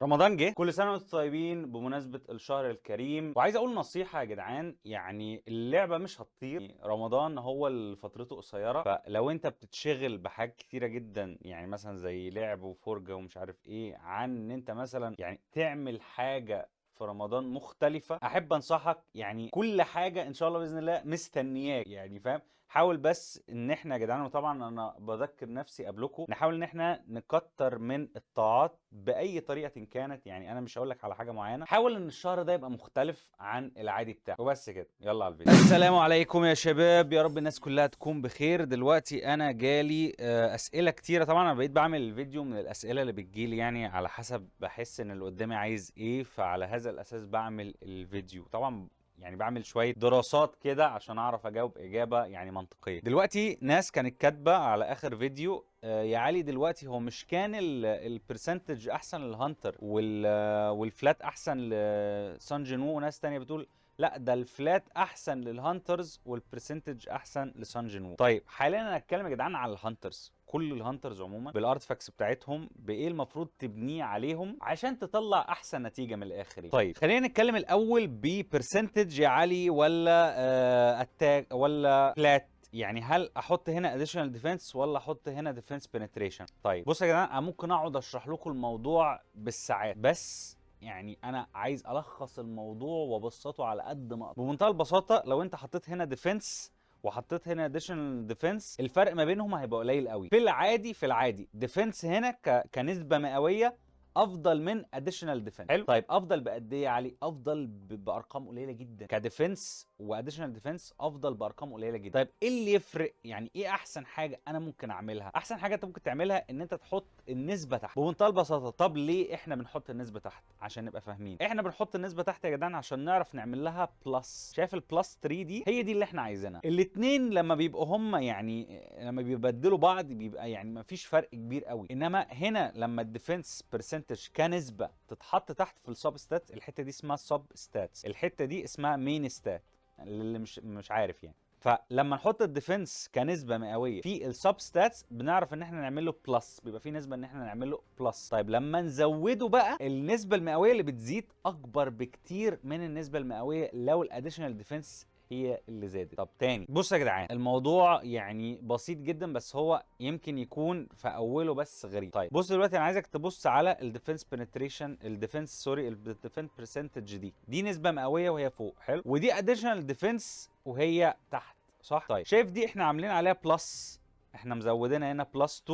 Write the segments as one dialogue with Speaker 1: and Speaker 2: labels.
Speaker 1: رمضان جه، كل سنة وانتم طيبين بمناسبة الشهر الكريم. وعايز اقول نصيحة يا جدعان، يعني اللعبة مش هتطير، رمضان هو اللي فترته قصيره، فلو انت بتتشغل بحاجات كتيرة جدا يعني مثلا زي لعب وفرجه ومش عارف ايه، عن ان انت مثلا يعني تعمل حاجة في رمضان مختلفة، أحب أنصحك يعني كل حاجة إن شاء الله بإذن الله مستنياك، يعني فاهم؟ حاول بس إن إحنا يا جدعان، وطبعا أنا بذكر نفسي قبلكم، نحاول إن إحنا نكتر من الطاعات بأي طريقة كانت. يعني أنا مش هقول لك على حاجة معينة، حاول إن الشهر ده يبقى مختلف عن العادي بتاعك. وبس كده، يلا على الفيديو. السلام عليكم يا شباب، يا رب الناس كلها تكون بخير. دلوقتي أنا جالي أسئلة كتيرة، طبعا أنا بقيت بعمل الفيديو من الأسئلة اللي بتجيلي، يعني على حسب بحس إن اللي قدامي عايز إيه، فعلى هذا الاساس بعمل الفيديو. طبعا يعني بعمل شوية دراسات كده عشان اعرف اجاوب اجابه يعني منطقية. دلوقتي ناس كانت كاتبه على اخر فيديو، يا علي دلوقتي هو مش كان ال percentage احسن لل hunter وال flat احسن لسان جينو، وناس تانية بتقول لا ده ال flat احسن لل hunters وال percentage احسن لسان جينو. طيب حاليا انا هتكلم يا جدعان على ال hunters، كل ال hunters عموما بال artifacts بتاعتهم، بايه المفروض تبنيه عليهم عشان تطلع احسن نتيجة من الاخر يعني. طيب خلينا نتكلم الاول ب percentage يا علي ولا attack ولا flat، يعني هل احط هنا additional defense ولا احط هنا defense penetration؟ طيب بصوا يا جدعان، انا ممكن اقعد اشرح لكم الموضوع بالساعات، بس يعني انا عايز الخص الموضوع وابسطه على قد ما اقدر. بمنتهى البساطة لو انت حطيت هنا defense وحطيت هنا additional defense، الفرق ما بينهم هيبقى قليل قوي. في العادي defense هنا كنسبة مئوية افضل من additional defense. حلو. طيب افضل بقد ايه يا علي؟ افضل بارقام قليله جدا. ك defense و additional defense افضل بارقام قليله جدا. طيب ايه اللي يفرق؟ يعني ايه احسن حاجة انا ممكن اعملها؟ احسن حاجة انت ممكن تعملها ان انت تحط النسبة تحت بمنتهى البساطه. طب ليه احنا بنحط النسبة تحت؟ عشان نبقى فاهمين، احنا بنحط النسبة تحت يا جدعان عشان نعرف نعمل لها plus. شايف ال plus 3 دي؟ هي دي اللي احنا عايزينها. الاثنين لما بيبقوا هم يعني لما بيبدلوا بعض بيبقى يعني ما فيش فرق كبير قوي، انما هنا لما ال defense percentage كنسبة تتحط تحت في ال sub stat، الحتة دي اسمها sub stats، الحتة دي اسمها main stat اللي مش عارف يعني. فلما نحط ال defense كنسبة مئوية في ال sub stats بنعرف ان احنا نعمل له plus، بيبقى في نسبه ان احنا نعمل له plus. طيب لما نزوده بقى النسبة المئويه اللي بتزيد اكبر بكتير من النسبة المئويه لو ال additional defense هي اللي زادت. طب تاني بص يا جدعان، الموضوع يعني بسيط جدا، بس هو يمكن يكون في اوله بس غريب. طيب بص دلوقتي انا عايزك تبص على ال defense penetration، ال defense sorry، ال defense percentage دي نسبه مئوية وهي فوق، حلو، ودي additional defense وهي تحت، صح؟ طيب شايف دي احنا عاملين عليها plus، احنا مزودينها هنا plus 2،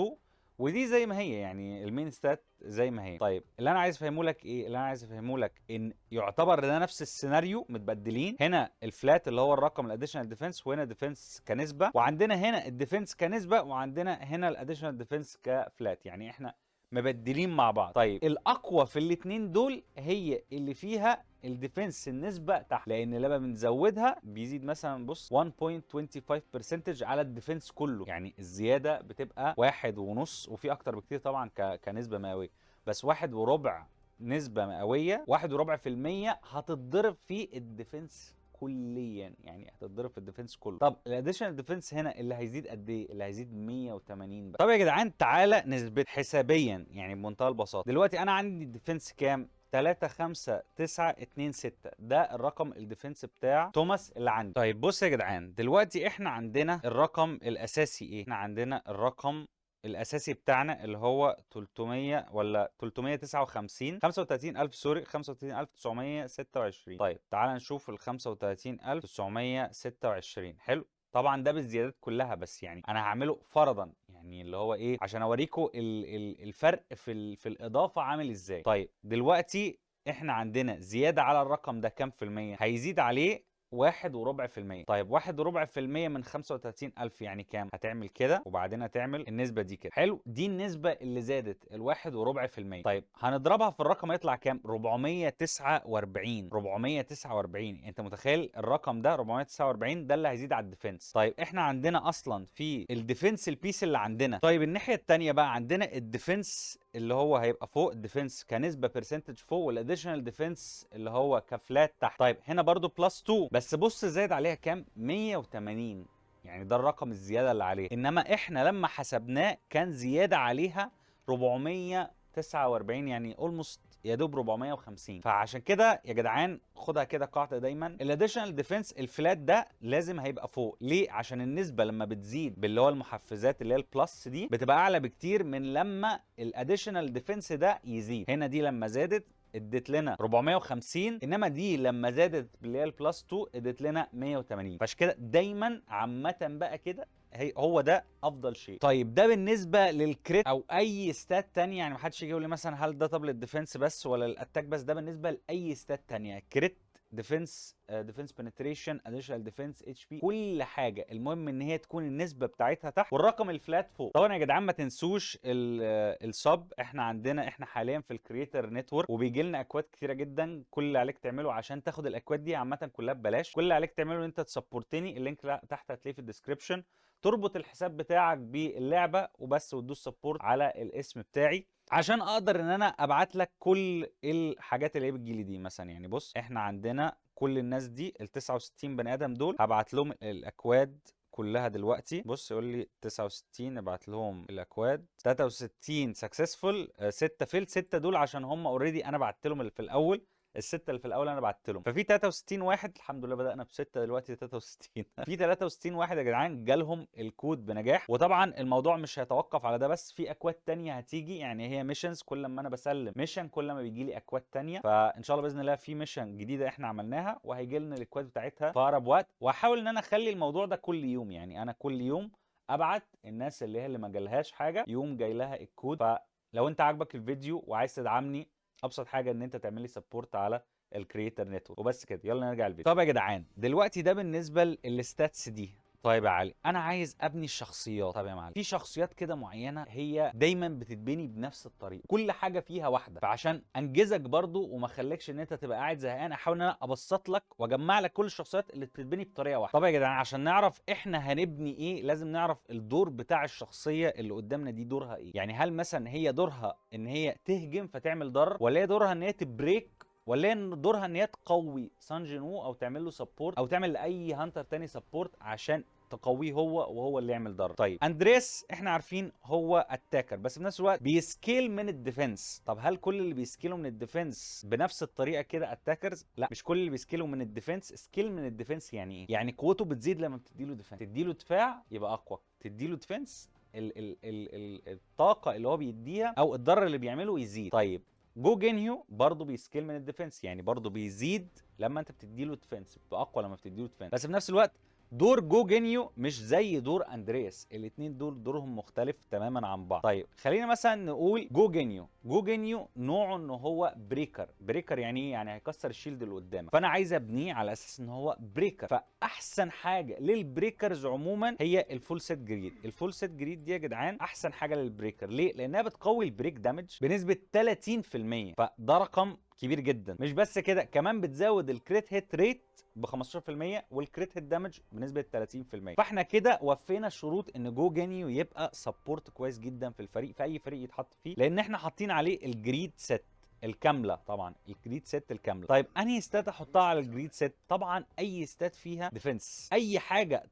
Speaker 1: ودي زي ما هي، يعني ال main stat زي ما هي. طيب اللي انا عايز افهمه لك ايه؟ اللي انا عايز افهمه لك ان يعتبر ده نفس السيناريو متبدلين، هنا ال flat اللي هو الرقم ال additional defense، وهنا defense كنسبه، وعندنا هنا ال defense كنسبه، وعندنا هنا ال additional defense ك flat، يعني احنا مبدلين مع بعض. طيب الاقوى في الاثنين دول هي اللي فيها ال defense النسبة تحت، لان لما بنزودها بيزيد مثلا بص 1.25% على ال defense كله، يعني الزيادة بتبقى 1.5، وفي اكتر بكتير طبعا كنسبة مئويه، بس 1.25 نسبه مئويه، 1.25% هتتضرب في ال defense كليا، يعني هتتضرب في ال defense كله. طب ال additional defense هنا اللي هيزيد قد ايه؟ اللي هيزيد 180 بقى. طب يا جدعان تعالى نثبت حسابيا، يعني بمنتهى البساطة دلوقتي انا عندي ال defense كام؟ 3 5 9 2 6، ده الرقم ال defense بتاع توماس اللي عندي. طيب بص يا جدعان، دلوقتي احنا عندنا الرقم الاساسي ايه؟ احنا عندنا الرقم الاساسي بتاعنا اللي هو 300 ولا 359 35000، sorry، 35926. طيب تعال نشوف ال 35926. حلو، طبعا ده بالزيادات كلها، بس يعني انا هعمله فرضا، يعني اللي هو ايه، عشان اوريكم الفرق في الاضافة عامل ازاي. طيب دلوقتي احنا عندنا زيادة على الرقم ده كام في المية؟ هيزيد عليه 1.25%. طيب 1.25% من 35,000 يعني كام؟ هتعمل كده وبعدين هتعمل النسبة دي كده. حلو، دي النسبة اللي زادت 1.25%. طيب هنضربها في الرقم هيطلع كام؟ 449. 449، انت متخيل الرقم ده 449 ده اللي هيزيد على ال defense. طيب احنا عندنا اصلا في ال defense ال base اللي عندنا. طيب الناحية التانية بقى عندنا ال defense اللي هو هيبقى فوق، ال defense كنسبة percentage فوق، وال additional defense اللي هو ك flat تحت. طيب هنا برضو plus 2، بس بص زايد عليها كام؟ 180، يعني ده الرقم الزيادة اللي عليه. انما احنا لما حسبناه كان زيادة عليها 449، يعني almost يا دوب 450. فعشان كده يا جدعان خدها كده قاعدة دايما، ال additional defense ال flat ده لازم هيبقى فوق. ليه؟ عشان النسبة لما بتزيد باللي هو المحفزات اللي هي ال plus دي بتبقى اعلى بكتير من لما ال additional defense ده يزيد. هنا دي لما زادت اديت لنا 450، انما دي لما زادت باللي هي ال plus 2 اديت لنا 180. فعشان كده دايما عامة بقى كده هي هو ده افضل شيء. طيب ده بالنسبة لل crit او اي stat تانية، يعني محدش يجي يقول لي مثلا هل ده طب لل defense بس ولا ال attack بس؟ ده بالنسبة لاي stat تانية، crit، defense، defense penetration، additional defense، HP، كل حاجة، المهم ان هي تكون النسبة بتاعتها تحت والرقم ال flat فوق. طبعا يا جدعان ما تنسوش ال sub، احنا عندنا احنا حاليا في ال creator network وبيجي لنا اكواد كتيرة جدا. كل اللي عليك تعمله عشان تاخد الاكواد دي عامة كلها ببلاش، كل اللي عليك تعمله ان انت ت support ني، ال link تحت هتلاقيه في ال description، تربط الحساب بتاعك باللعبة وبس، وتدوس support على الاسم بتاعي عشان اقدر ان انا ابعت لك كل الحاجات اللي هي بتجيلي دي. مثلا يعني بص، احنا عندنا كل الناس دي ال 69 بني ادم دول هبعت لهم الاكواد كلها دلوقتي. بص يقول لي 69 ابعت لهم الاكواد، 63 successful، 6 fail، 6 دول عشان هم already انا بعت لهم اللي في الاول، الستة اللي في الاول انا بعت لهم. ففي 63 واحد، الحمد لله بدأنا بستة دلوقتي 63. في 63 واحد يا جدعان جالهم الكود بنجاح. وطبعا الموضوع مش هيتوقف على ده بس، في اكواد تانية هتيجي، يعني هي missions، كل ما انا بسلم mission كل ما بيجي لي اكواد تانية. فان شاء الله باذن الله في mission جديدة احنا عملناها وهيجي لنا الاكواد بتاعتها في اقرب وقت. واحاول ان انا اخلي الموضوع ده كل يوم، يعني انا كل يوم ابعت الناس اللي هي اللي ما جالهاش حاجة يوم جاي لها الكود. فلو انت عاجبك الفيديو وعايز تدعمني، ابسط حاجة ان انت تعمل لي support على ال creator network وبس كده. يلا نرجع الفيديو. طب يا جدعان دلوقتي ده بالنسبة لل stats دي. طيب يا علي انا عايز ابني الشخصيات. طب يا معلم في شخصيات كده معينة هي دايما بتتبني بنفس الطريقة، كل حاجة فيها واحدة، فعشان انجزك برضو وما اخليكش ان انت تبقى قاعد زهقان، احاول ان انا ابسط لك واجمع لك كل الشخصيات اللي بتتبني بطريقة واحدة. طب يا جدعان عشان نعرف احنا هنبني ايه لازم نعرف الدور بتاع الشخصية اللي قدامنا دي دورها ايه. يعني هل مثلا هي دورها ان هي تهجم فتعمل ضرر، ولا هي دورها ان هي ت break، ولا هي دورها ان هي تقوي سان جين وو او تعمل له support، او تعمل لاي hunter تاني support عشان تقوية هو وهو اللي يعمل ضرر. طيب اندريس احنا عارفين هو attacker، بس في نفس الوقت بي scale من ال defense. طب هل كل اللي بي scale وا من ال defense بنفس الطريقة كده attackers؟ لا، مش كل اللي بي scale وا من ال defense. scale من ال defense يعني ايه؟ يعني قوته بتزيد لما بتديله defense، تديله دفاع يبقى اقوى، تديله defense ال ال ال ال الطاقة اللي هو بيديها او الضرر اللي بيعمله يزيد. طيب جو جينيو برضه بي scale من ال defense، يعني برضه بيزيد لما انت بتديله defense، بيبقى اقوى لما بتديله defense، بس في نفس الوقت دور جو جينيو مش زي دور اندرياس، الاثنين دول دورهم مختلف تماما عن بعض. طيب خلينا مثلا نقول جو جينيو، جو جينيو نوعه ان هو breaker. breaker يعني ايه؟ يعني هيكسر ال shield اللي قدامك، فانا عايز ابنيه على اساس ان هو breaker. فاحسن حاجة لل breakers عموما هي ال full set greed. ال full set greed دي يا جدعان احسن حاجة لل breaker، ليه؟ لانها بتقوي ال break damage بنسبة 30%، فده رقم كبير جدا. مش بس كده، كمان بتزود ال crit hit rate ب 15% وال crit hit damage بنسبة 30%. فاحنا كده وفينا شروط ان جو جينيو يبقى support كويس جدا في الفريق، في اي فريق يتحط فيه، لان احنا حاطين عليه ال greed set الكاملة. طبعا ال greed set الكاملة. طيب انهي stat احطها على ال greed set؟ طبعا اي stat فيها defense، اي حاجة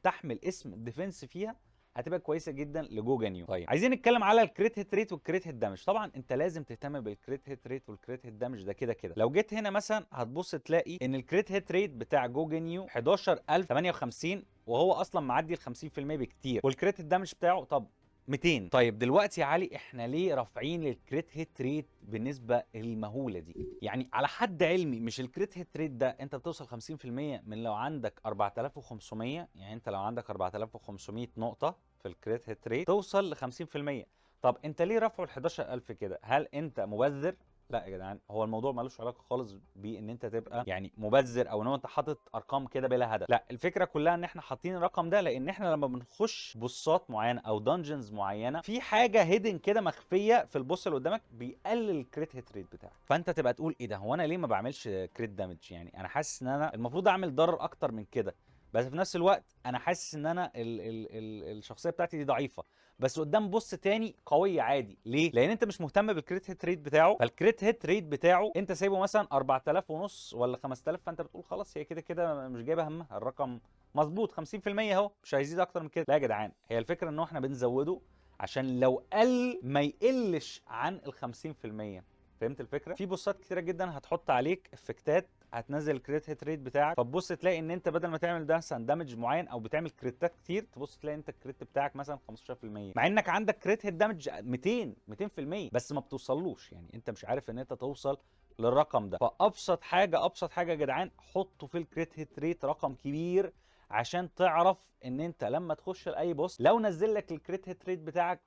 Speaker 1: تحمل اسم defense فيها هتبقى كويسة جدا لجو جانيو. طيب عايزين نتكلم على ال crit hit rate وال crit hit damage. طبعا انت لازم تهتم بال crit hit rate وال crit hit damage ده كده كده. لو جيت هنا مثلا هتبص تلاقي ان ال crit hit rate بتاع جو جانيو 11058 وهو اصلا معدي ال 50% بكتير، وال crit hit damage بتاعه طب 200. طيب دلوقتي يا علي احنا ليه رافعين ال crit hit rate بالنسبة المهوله دي؟ يعني على حد علمي مش ال crit hit rate ده انت بتوصل 50% من لو عندك 4500، يعني انت لو عندك 4500 نقطة في ال crit hit rate توصل ل 50%. طب انت ليه رافعه ل 11000 كده؟ هل انت مبذر؟ لا يا جدعان، هو الموضوع ملوش علاقة خالص بان انت تبقى يعني مبذر او ان انت حاطط ارقام كده بلا هدف. لا، الفكرة كلها ان احنا حاطين الرقم ده لان احنا لما بنخش boss ات معينة او dungeons معينة في حاجة hidden كده مخفية في ال boss اللي قدامك بيقلل ال crit hit rate بتاعك، فانت تبقى تقول ايه ده، هو انا ليه ما بعملش crit damage؟ يعني انا حاسس ان انا المفروض اعمل ضرر اكتر من كده، بس في نفس الوقت انا حاسس ان انا ال ال ال الشخصية بتاعتي دي ضعيفة، بس قدام boss تاني قوية عادي. ليه؟ لان انت مش مهتم بال crit hit rate بتاعه، فال crit hit rate بتاعه انت سايبه مثلا 4000 ونص ولا 5000، فانت بتقول خلاص هي كده كده مش جايبه همها، الرقم مظبوط 50% اهو، مش هيزيد اكتر من كده. لا يا جدعان، هي الفكرة ان احنا بنزوده عشان لو قل ما يقلش عن ال 50%. فهمت الفكرة؟ في boss ات كتيرة جدا هتحط عليك effect ات هتنزل ال crit hit rate بتاعك، فتبص تلاقي ان انت بدل ما تعمل ده مثلا damage معين او بتعمل crit ات كتير، تبص تلاقي انت ال crit بتاعك مثلا 15%، مع انك عندك crit hit damage 200 200%، بس ما بتوصلوش، يعني انت مش عارف ان انت توصل للرقم ده. فابسط حاجة، ابسط حاجة يا جدعان، حطوا في ال crit hit rate رقم كبير عشان تعرف ان انت لما تخش لاي boss لو نزل لك ال crit hit rate بتاعك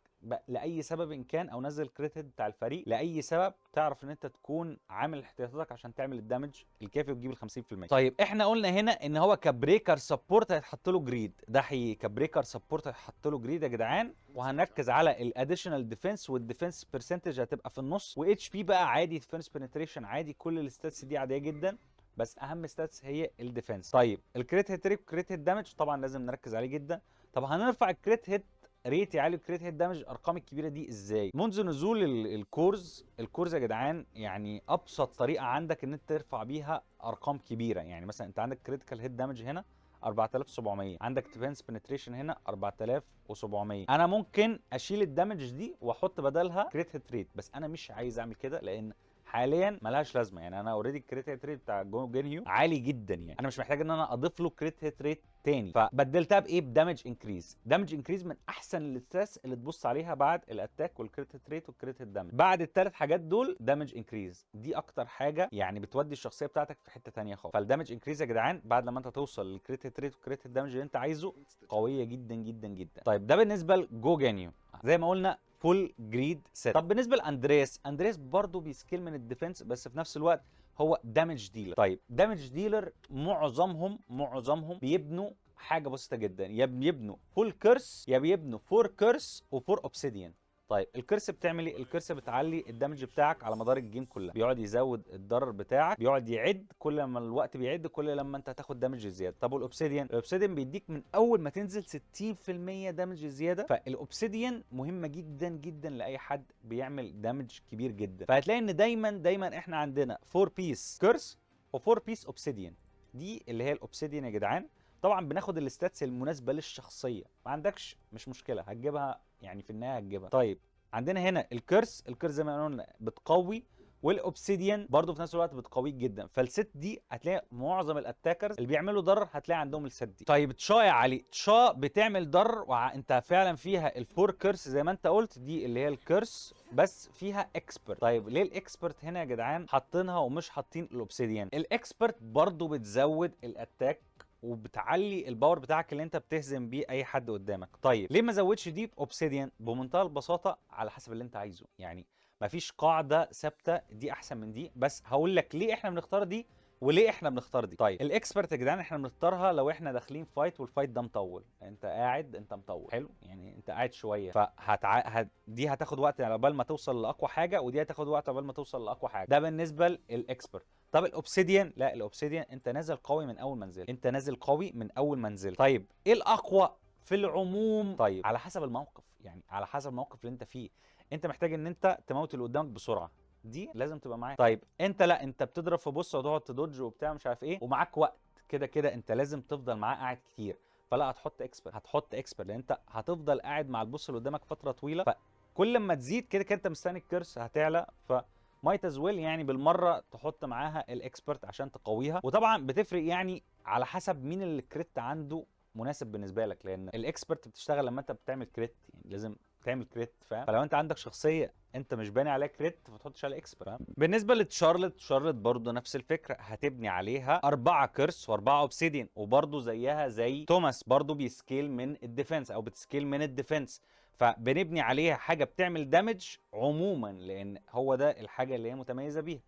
Speaker 1: لاي سبب ان كان، او نزل ال crit hit بتاع الفريق لاي سبب، تعرف ان انت تكون عامل احتياطاتك عشان تعمل ال damage الكافي وتجيب ال 50%. طيب احنا قلنا هنا ان هو ك breaker support هيتحط له greed، ده حقيقي، ك breaker support هيتحط له greed يا جدعان، وهنركز على ال additional defense وال defense percentage هتبقى في النص، و HP بقى عادي، defense penetration عادي، كل ال stats دي عادية جدا، بس اهم stats هي ال defense. طيب ال crit hit rate، crit hit damage طبعا لازم نركز عليه جدا. طب هنرفع ال crit hit rate يعلي ال crit hit damage الارقام الكبيرة دي ازاي؟ منذ نزول ال cores، ال cores يا جدعان يعني ابسط طريقه عندك ان انت ترفع بيها ارقام كبيرة. يعني مثلا انت عندك critical hit damage هنا 4700، عندك defense penetration هنا 4700. انا ممكن اشيل ال damage دي واحط بدلها crit hit rate، بس انا مش عايز اعمل كده لان حاليا ملهاش لازمه. يعني انا already ال crit hit rate بتاع جينهيو عالي جدا، يعني انا مش محتاج ان انا اضيف له crit hit rate تاني. فبدلتها بايه؟ ب damage increase. damage increase من احسن ال stats اللي تبص عليها بعد ال attack وال crit hit rate وال crit hit damage. بعد الثلاث حاجات دول damage increase دي اكتر حاجة يعني بتودي الشخصية بتاعتك في حتة تانية خالص. فال damage increase يا جدعان بعد لما انت توصل لل crit hit rate وال crit hit damage اللي انت عايزه قوية جدا جدا جدا. طيب ده بالنسبة لجو جانيو زي ما قلنا full greed set. طب بالنسبة لاندريس، اندريس برضو بي scale من ال defense، بس في نفس الوقت هو damage dealer. طيب damage dealer معظمهم بيبنوا حاجة بسيطة جدا، يا بيبنوا full curse يا بيبنوا four curse و four obsidian. طيب ال curse بتعمل ايه؟ ال curse بتعلي ال damage بتاعك على مدار ال game كلها، بيقعد يزود الضرر بتاعك، بيقعد يعد، كل ما الوقت بيعد كل لما انت هتاخد damage زيادة. طب وال obsidian؟ ال obsidian بيديك من اول ما تنزل 60% damage زياده. فال obsidian مهمة جدا جدا لاي حد بيعمل damage كبير جدا. فهتلاقي ان دايما دايما احنا عندنا 4 piece curse و4 piece obsidian، دي اللي هي ال obsidian يا جدعان. طبعا بناخد ال stats المناسبة للشخصية، ما عندكش مش مشكلة هتجيبها، يعني في النهاية هتجيبها. طيب عندنا هنا ال curse، ال curse زي ما قلنا بتقوي، وال obsidian برضو في نفس الوقت بتقويك جدا. فال set دي هتلاقي معظم ال attackers اللي بيعملوا ضرر هتلاقي عندهم ال set دي. طيب تشا يا علي، تشا بتعمل ضرر وانت فعلا فيها ال four curse زي ما انت قلت، دي اللي هي ال curse بس فيها expert. طيب ليه ال expert هنا يا جدعان حاطينها ومش حاطين ال obsidian؟ ال expert برضو بتزود ال attack وبتعلي ال power بتاعك اللي انت بتهزم بيه اي حد قدامك. طيب ليه ما زودش دي ب obsidian؟ بمنتهى البساطة على حسب اللي انت عايزه، يعني مفيش قاعدة ثابتة دي احسن من دي، بس هقول لك ليه احنا بنختار دي وليه احنا بنختار دي. طيب ال expert يا جدعان احنا بنختارها لو احنا داخلين fight وال fight ده مطول، انت قاعد انت مطول حلو، يعني انت قاعد شوية، دي هتاخد وقت على بال ما توصل لاقوى حاجة، ودي هتاخد وقت على بال ما توصل لاقوى حاجة. ده بالنسبة لل expert. طب ال obsidian؟ لا ال obsidian انت نازل قوي من اول ما نزلت، انت نازل قوي من اول ما نزلت. طيب ايه الاقوى في العموم؟ طيب على حسب الموقف، يعني على حسب الموقف اللي انت فيه. انت محتاج ان انت تموت اللي قدامك بسرعة، دي لازم تبقى معاك. طيب انت لا، انت بتضرب في boss وتقعد ت dodge وبتاع مش عارف ايه، ومعاك وقت كده كده انت لازم تفضل معاه قاعد كتير، فلا هتحط expert، هتحط expert لان انت هتفضل قاعد مع ال boss اللي قدامك فترة طويلة، فكل ما تزيد كده كده انت مستني ال curse هتعلى، ف might as well يعني بالمرة تحط معاها ال expert عشان تقويها. وطبعا بتفرق يعني على حسب مين اللي ال crit عنده مناسب بالنسبة لك، لان ال expert بتشتغل لما انت بتعمل crit، يعني لازم تعمل crit، فاهم؟ فلو انت عندك شخصية انت مش باني عليها crit فتحطش عليها expert، فاهم؟ بالنسبة لتشارلت، تشارلت برضه نفس الفكرة، هتبني عليها 4 curse و4 obsidian، وبرضه زيها زي توماس برضه بي scale من ال defense او بت scale من ال defense، فبنبني عليها حاجة بتعمل damage عموما لان هو ده الحاجة اللي هي متميزة بيها.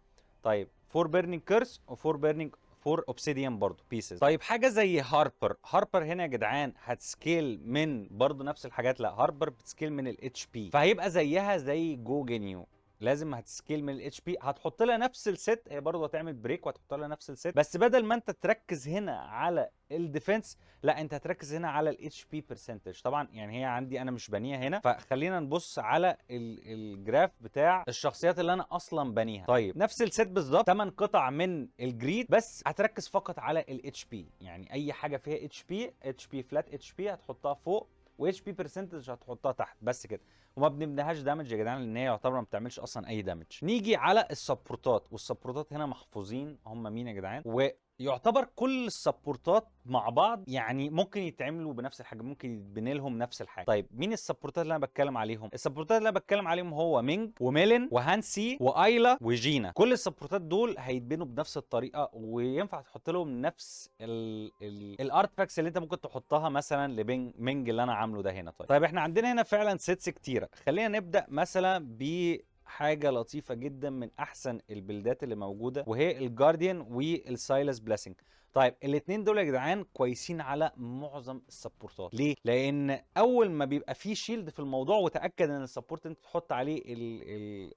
Speaker 1: طيب 4 burning curse و4 burning 4 obsidian برضه pieces. طيب حاجة زي هاربر، هاربر هنا يا جدعان هت scale من برضه نفس الحاجات، لا هاربر بت scale من ال HP، فهيبقى زيها زي جو جينيو، لازم هت scale من ال HP، هتحط لها نفس ال set، هي برضه هتعمل break وهتحط لها نفس ال set، بس بدل ما انت تركز هنا على ال defense لا انت هتركز هنا على ال HP percentage. طبعا يعني هي عندي انا مش بانيها هنا، فخلينا نبص على ال graph بتاع الشخصيات اللي انا اصلا بانيها. طيب نفس ال set بالظبط، 8 قطع من ال greed، بس هتركز فقط على ال HP، يعني اي حاجة فيها اتش بي، اتش بي فلات اتش بي هتحطها فوق، و HP percentage هتحطها تحت، بس كده. وما بنبنيهاش damage يا جدعان، لان هي يعتبر ما بتعملش اصلا اي damage. نيجي على ال support ات، وال support ات هنا محفوظين هم مين يا جدعان؟ ويعتبر كل ال support ات مع بعض يعني ممكن يتعملوا بنفس الحاجه، ممكن يتبني لهم نفس الحاجه. طيب مين ال support ات اللي انا بتكلم عليهم؟ ال support ات اللي انا بتكلم عليهم هو مينج وميلين وهانسي وايلا وجينا. كل ال support ات دول هيتبنوا بنفس الطريقه، وينفع تحط لهم نفس ال artifacts اللي انت ممكن تحطها مثلا لبينج مينج اللي انا عامله ده هنا. طيب احنا عندنا هنا فعلا sets كتيره. خلينا نبدا مثلا ب حاجة لطيفة جدا من احسن ال build ات اللي موجوده، وهي ال Guardian وال Sylas Blessing. طيب الاثنين دول يا جدعان كويسين على معظم ال support ات. ليه؟ لان اول ما بيبقى فيه shield في الموضوع، وتاكد ان ال support انت تحط عليه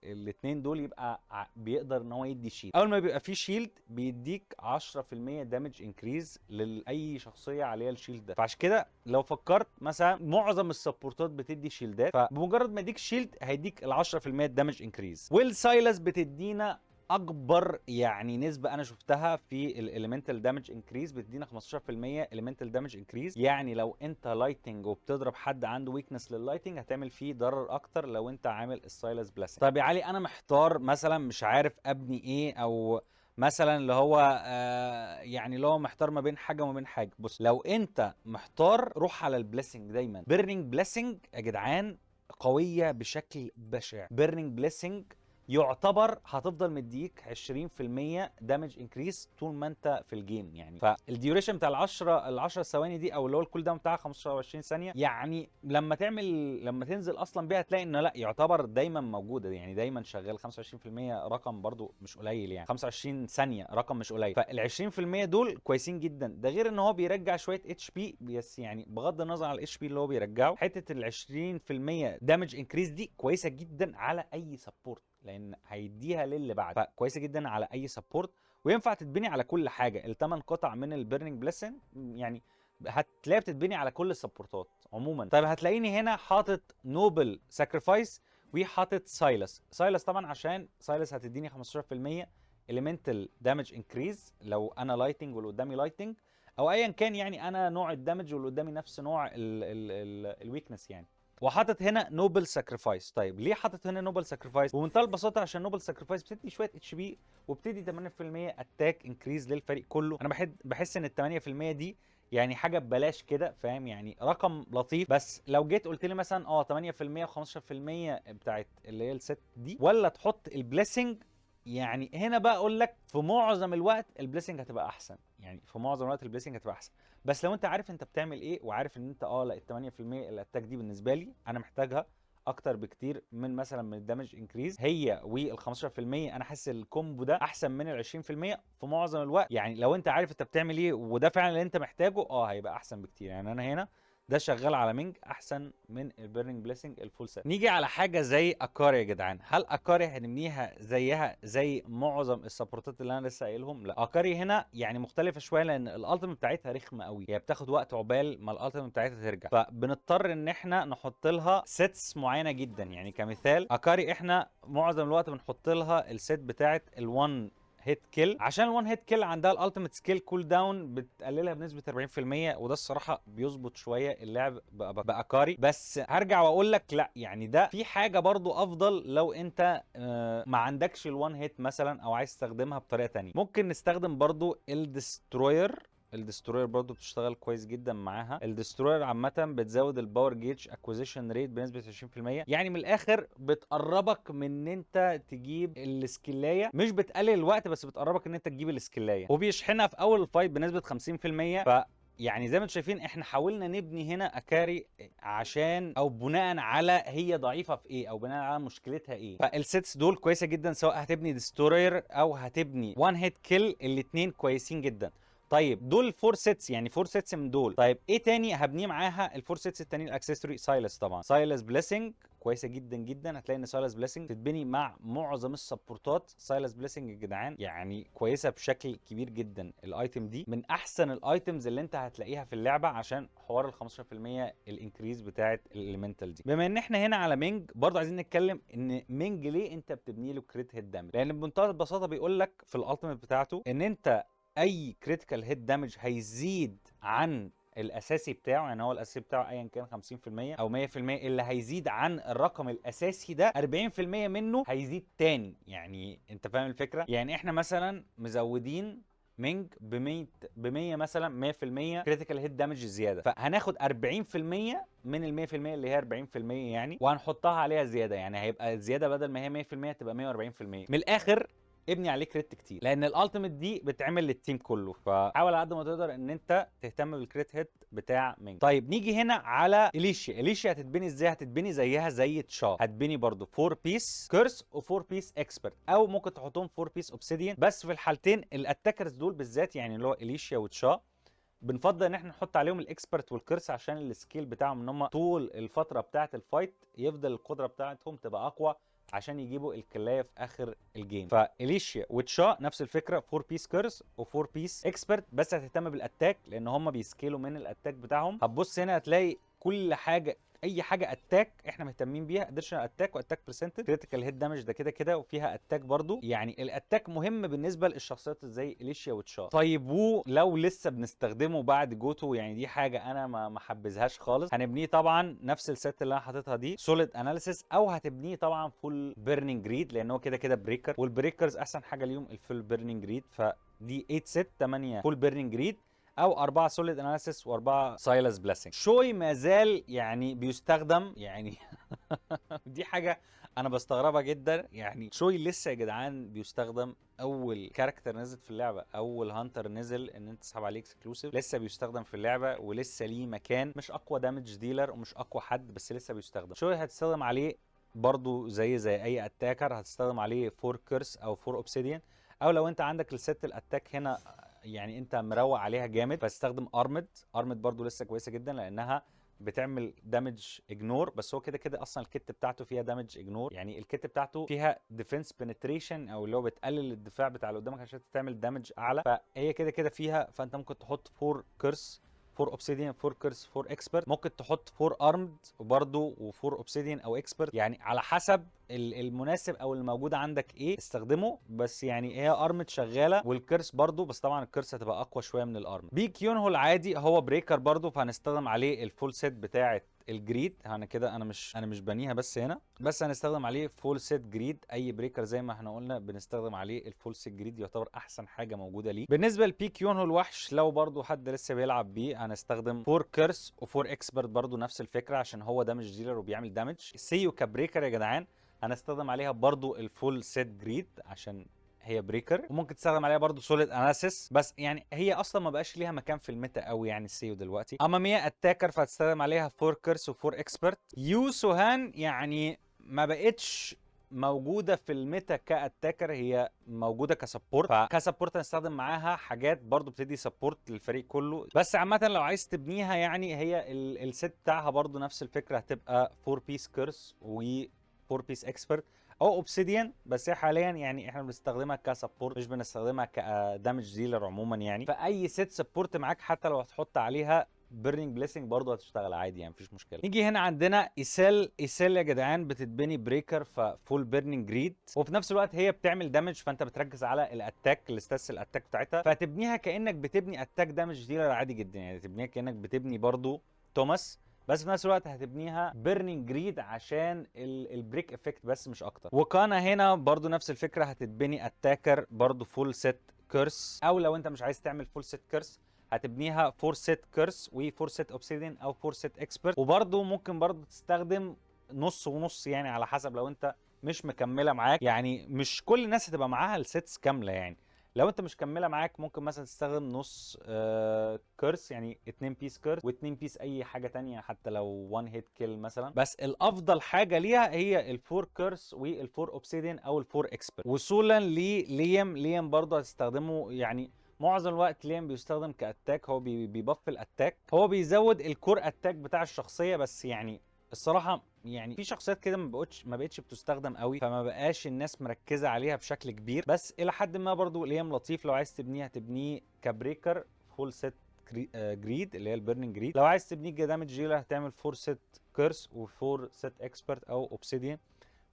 Speaker 1: الاثنين دول يبقى بيقدر ان هو يدي shield. اول ما بيبقى فيه shield بيديك 10% damage increase لاي شخصية عليها ال shield ده. فعشان كده لو فكرت مثلا معظم ال support ات بتدي shield ات، فبمجرد ما يديك shield هيديك ال 10% damage increase. وال Sylas بتدينا اكبر يعني نسبه انا شفتها في ال elemental damage increase، بتدينا 15% elemental damage increase. يعني لو انت lightning وبتضرب حد عنده weakness لل lightning هتعمل فيه ضرر اكتر لو انت عامل ال Sylas Blessing. طيب يا علي انا محتار مثلا مش عارف ابني ايه، او مثلا اللي هو يعني اللي هو محتار ما بين حاجة وما بين حاجة. بص لو انت محتار روح على ال blessing دايما. Burning Blessing يا جدعان قوية بشكل بشع. Burning Blessing يعتبر هتفضل مديك 20% damage increase طول ما انت في ال game يعني. فال duration بتاع ال 10 ثواني دي، او اللي هو ال cooldown بتاعها 25 ثانيه، يعني لما تنزل اصلا بيها تلاقي انه لا يعتبر دايما موجوده، يعني دايما شغال. 25% رقم برضو مش قليل، يعني 25 ثانية رقم مش قليل. فال 20% دول كويسين جدا. ده غير ان هو بيرجع شوية HP، بس يعني بغض النظر على ال HP اللي هو بيرجعه، حتة ال 20% damage increase دي كويسة جدا على اي support، لان هيديها للي بعد، فكويسه جدا على اي support، وينفع تتبني على كل حاجه. الثمان قطع من ال Burning Blessing يعني هتلاقيها بتتبني على كل ال support ات عموما. طيب هتلاقيني هنا حاطط Noble Sacrifice وحاطط Sylas. Sylas طبعا عشان Sylas هتديني 15% elemental damage increase لو انا lightning واللي قدامي lightning، او ايا كان يعني انا نوع ال damage واللي قدامي نفس نوع ال weakness يعني. وحاطط هنا Noble Sacrifice. طيب ليه حاطط هنا Noble Sacrifice؟ بمنتهى البساطة عشان Noble Sacrifice بتدي شوية HP وبتدي 8% attack increase للفريق كله. انا بحس ان ال 8% دي يعني حاجة ببلاش كده، فاهم؟ يعني رقم لطيف. بس لو جيت قلت لي مثلا 8% و15% بتاعت اللي هي ال set دي، ولا تحط ال blessing، يعني هنا بقى اقول لك في معظم الوقت ال blessing هتبقى احسن. يعني في معظم الوقت ال blessing هتبقى احسن، بس لو انت عارف انت بتعمل ايه وعارف ان انت لا ال 8% ال attack دي بالنسبة لي انا محتاجها اكتر بكتير من مثلا من ال damage increase هي وال 15%، انا حاسس ال combo ده احسن من ال 20% في معظم الوقت. يعني لو انت عارف انت بتعمل ايه وده فعلا اللي انت محتاجه هيبقى احسن بكتير. يعني انا هنا ده شغال على مينج احسن من ال Burning Blessing ال full set. نيجي على حاجة زي اكاري يا جدعان. هل اكاري هنبنيها زيها زي معظم ال support ات اللي انا لسه قايلهم؟ لا، اكاري هنا يعني مختلفة شوية، لان ال ultimate بتاعتها رخمة قوي، هي بتاخد وقت عقبال ما ال ultimate بتاعتها ترجع، فبنضطر ان احنا نحط لها sets معينة جدا. يعني كمثال اكاري احنا معظم الوقت بنحط لها ال set بتاعت ال1 hit kill، عشان ال1 hit kill عندها ال ultimate skill cooldown بتقللها بنسبة 40%، وده الصراحة بيظبط شوية اللعب باكاري. بس هرجع واقول لك لا، يعني ده في حاجة برضو افضل لو انت ما عندكش ال1 hit مثلا او عايز تستخدمها بطريقة تانية. ممكن نستخدم برضو ال Destroyer. ال Destroyer برضو بتشتغل كويس جدا معاها. ال Destroyer عامة بتزود ال power gauge acquisition rate بنسبة 20%، يعني من الاخر بتقربك من ان انت تجيب ال skill ايه، مش بتقلل الوقت بس بتقربك ان انت تجيب ال skill ايه، وبيشحنها في اول ال fight بنسبة 50%. ف يعني زي ما انتم شايفين احنا حاولنا نبني هنا اكاري عشان او بناء على هي ضعيفة في ايه او بناء على مشكلتها ايه. فال sets دول كويسة جدا، سواء هتبني Destroyer او هتبني 1 hit kill، الاثنين كويسين جدا. طيب دول four sets، يعني four sets من دول. طيب ايه تاني هبنيه معاها؟ ال four sets التانيين ال accessory Sylas طبعا. Sylas Blessing كويسة جدا جدا، هتلاقي ان Sylas Blessing تتبني مع معظم ال support ات. Sylas Blessing يا جدعان يعني كويسة بشكل كبير جدا. ال item دي من احسن ال items اللي انت هتلاقيها في اللعبة عشان حوار ال 15% ال increase بتاعه ال elemental دي. بما ان احنا هنا على مينج برضه عايزين نتكلم ان مينج ليه انت بتبني له crit hit damage، لان بمنتهى البساطة بيقول لك في ال ultimate بتاعته ان انت اي critical hit damage هيزيد عن الاساسي بتاعه، يعني هو الاساسي بتاعه ايا كان 50% او 100%، اللي هيزيد عن الرقم الاساسي ده 40% منه هيزيد تاني. يعني انت فاهم الفكرة؟ يعني احنا مثلا مزودين مينج ب 100، ب 100 مثلا 100% critical hit damage زياده، فهناخد 40% من ال 100% اللي هي 40% يعني، وهنحطها عليها زياده، يعني هيبقى زيادة بدل ما هي 100% تبقى 140%. من الاخر ابني عليه crit كتير، لان ال ultimate دي بتعمل لل team كله، فحاول على قد ما تقدر ان انت تهتم بال crit hit بتاع مينج. طيب نيجي هنا على اليشيا. اليشيا هتتبني ازاي؟ هتتبني زيها زي تشا، هتبني برضو 4 piece curse و4 piece expert، او ممكن تحطهم 4 piece obsidian، بس في الحالتين ال attackers دول بالذات يعني اللي هو اليشيا وتشا بنفضل ان احنا نحط عليهم ال expert وال curse عشان ال scale بتاعهم، ان هم طول الفترة بتاعه ال fight يفضل القدرة بتاعتهم تبقى اقوى عشان يجيبوا الكلايه في اخر ال game. فاليشيا وتشا نفس الفكرة، 4 piece curse و4 piece expert، بس هتهتم بال attack لان هم بي scale وا من ال attack بتاعهم. هتبص هنا هتلاقي كل حاجة، اي حاجة attack احنا مهتمين بيها، additional attack و attack percentage، critical hit damage ده كده كده، وفيها attack برضو. يعني ال attack مهم بالنسبة للشخصيات زي اليشيا وتشا. طيب وو لو لسه بنستخدمه بعد جوتو، يعني دي حاجة انا ما حبذهاش خالص. هنبنيه طبعا نفس ال set اللي انا حاططها دي solid analysis، او هتبنيه طبعا full burning greed لان هو كده كده breaker، وال breakers احسن حاجة ليهم ال full burning greed. فدي 8 set 8 full burning greed، او 4 solid analysis و4 Scylla's Blessing. شوي ما زال يعني بيستخدم، يعني دي حاجة انا بستغربها جدا. يعني شوي لسه يا جدعان بيستخدم، اول character نزلت في اللعبه، اول hunter نزل ان انت تسحب عليه exclusive، لسه بيستخدم في اللعبة ولسه ليه مكان. مش اقوى damage dealer ومش اقوى حد، بس لسه بيستخدم. شوي هتستخدم عليه برضو زي اي attacker، هتستخدم عليه 4 curse او 4 obsidian، او لو انت عندك ال set ال attack هنا يعني انت مروق عليها جامد فاستخدم armed. armed برضو لسه كويسة جدا لانها بتعمل damage ignore، بس هو كده كده اصلا ال kit بتاعته فيها damage ignore، يعني ال kit بتاعته فيها defense penetration او اللي هو بتقلل الدفاع بتاع اللي قدامك عشان تعمل damage اعلى، فهي كده كده فيها. فانت ممكن تحط 4 curse، 4 obsidian، 4 curse، 4 expert، ممكن تحط 4 armed وبرده و4 obsidian او expert، يعني على حسب المناسب او الموجود عندك ايه استخدمه. بس يعني هي armed شغالة وال curse برده، بس طبعا ال curse هتبقى اقوى شوية من ال armed. بيك يونهو العادي هو breaker برده، فهنستخدم عليه ال full set بتاعه ال greed. انا كده انا مش بانيها بس هنا، بس هنستخدم عليه full set greed. اي breaker زي ما احنا قلنا بنستخدم عليه ال full set greed، يعتبر احسن حاجة موجودة ليه. بالنسبة لبيك يونهو الوحش لو برضو حد لسه بيلعب بيه هنستخدم 4 curse و4 expert برضو نفس الفكرة عشان هو damage dealer وبيعمل damage. سيو ك breaker يا جدعان هنستخدم عليها برضو ال full set greed عشان هي breaker، وممكن تستخدم عليها برضو solid analysis، بس يعني هي اصلا ما بقاش ليها مكان في ال meta قوي يعني السيو دلوقتي. اما ميا attacker فهتستخدم عليها 4 curse و4 expert. يو سوهان يعني ما بقتش موجودة في ال meta ك attacker، هي موجودة ك support، فك support هنستخدم معاها حاجات برضو بتدي support للفريق كله. بس عامة لو عايز تبنيها يعني هي ال set بتاعها برضو نفس الفكرة، هتبقى 4 piece curse و 4 piece expert او obsidian، بس هي حاليا يعني احنا بنستخدمها ك support مش بنستخدمها ك damage dealer عموما يعني. فاي set support معاك حتى لو هتحط عليها burning blessing برضه هتشتغل عادي يعني مفيش مشكلة. نيجي هنا عندنا ايسيل. ايسيل يا جدعان بتتبني breaker ف full burning greed، وفي نفس الوقت هي بتعمل damage، فانت بتركز على ال attack، ال stats ال attack بتاعتها، فتبنيها كانك بتبني attack damage dealer عادي جدا، يعني تبنيها كانك بتبني برضه توماس، بس في نفس الوقت هتبنيها burning greed عشان ال break effect بس مش اكتر. وكانا هنا برضو نفس الفكرة، هتتبني attacker برضو full set curse، او لو انت مش عايز تعمل full set curse هتبنيها 4 set curse و 4 set obsidian او 4 set expert، وبرضو ممكن برضو تستخدم نص ونص يعني على حسب لو انت مش مكملة معاك، يعني مش كل الناس هتبقى معاها ال sets كاملة، يعني لو انت مش كمله معاك ممكن مثلا تستخدم نص curse، يعني 2 piece curse و2 piece اي حاجة تانية حتى لو 1 hit kill مثلا، بس الافضل حاجة ليها هي ال four curse وال four obsidian او ال four expert. وصولا لليام، ليام برضه هتستخدمه يعني معظم الوقت ليام بيستخدم ك attack، هو بي buff ال attack، هو بيزود ال core attack بتاع الشخصية، بس يعني الصراحة يعني في شخصيات كده ما بقتش بتستخدم قوي، فما بقاش الناس مركزه عليها بشكل كبير، بس الى حد ما برضو ليام لطيف لو عايز تبنيه هتبنيه ك breaker full set greed اللي هي ال burning greed، لو عايز تبنيه ك damage dealer هتعمل 4 set curse و4 set expert او obsidian.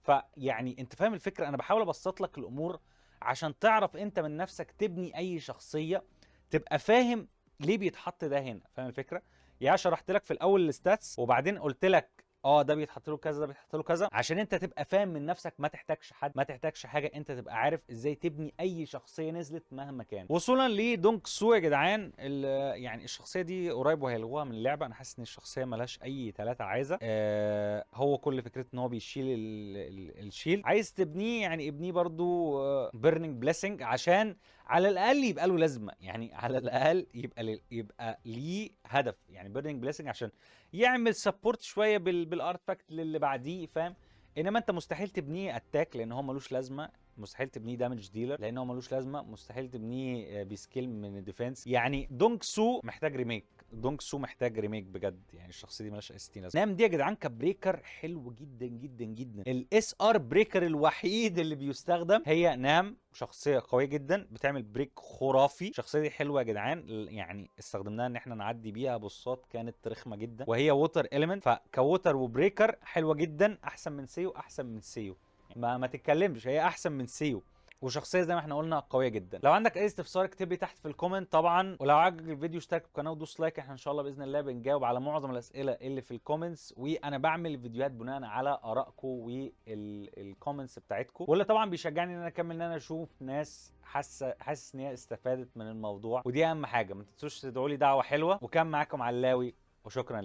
Speaker 1: فيعني انت فاهم الفكرة، انا بحاول ابسط لك الامور عشان تعرف انت من نفسك تبني اي شخصية، تبقى فاهم ليه بيتحط ده هنا؟ فاهم الفكرة؟ يعني شرحت لك في الاول ال stats، وبعدين قلت لك ده بيتحط له كذا، ده بيتحط له كذا، عشان انت تبقى فاهم من نفسك، ما تحتاجش حد، ما تحتاجش حاجه، انت تبقى عارف ازاي تبني اي شخصية نزلت مهما كان. وصولا لدونك سو يا جدعان، يعني الشخصية دي قريب وهيلغوها من اللعبه. انا حاسس ان الشخصية ملهاش اي ثلاثة عايزه. هو كل فكرته ان هو بيشيل ال shield. عايز تبنيه يعني ابنيه برضو burning blessing، عشان على الاقل يبقى له لازمه، يعني على الاقل يبقى ليه هدف، يعني burning blessing عشان يعمل support شوية بال artifact للي بعديه، فاهم؟ انما انت مستحيل تبنيه attack لان هو ملوش لازمه، مستحيل تبنيه damage dealer لان هو ملوش لازمه، مستحيل تبنيه بي scale من ال defense. يعني دونك سو محتاج remake، دونك سو محتاج remake بجد، يعني الشخصية دي مالهاش اي 60 لازمه. نام دي يا جدعان ك breaker حلو جدا جدا جدا. ال SR breaker الوحيد اللي بيستخدم هي نام، شخصية قوية جدا بتعمل break خرافي. الشخصية دي حلوة يا جدعان، يعني استخدمناها ان احنا نعدي بيها boss ات كانت رخمة جدا، وهي water element، فك water و breaker حلوة جدا، احسن من سيو، احسن من سيو، ما تتكلمش، هي احسن من سيو. وشخصية زي ما احنا قلنا قوية جدا. لو عندك اي استفسار اكتب لي تحت في ال comment طبعا، ولو عجبك الفيديو اشترك في القناة ودوس like. احنا ان شاء الله باذن الله بنجاوب على معظم الاسئلة اللي في ال comments، وانا بعمل فيديوهات بناء على ارائكم وال comments بتاعتكم، واللي طبعا بيشجعني ان انا اكمل، ان انا اشوف ناس حاسس ان هي استفادت من الموضوع، ودي اهم حاجة. ما تنسوش تدعوا لي دعوه حلوة. وكان معاكم علاوي، وشكرا ليكم.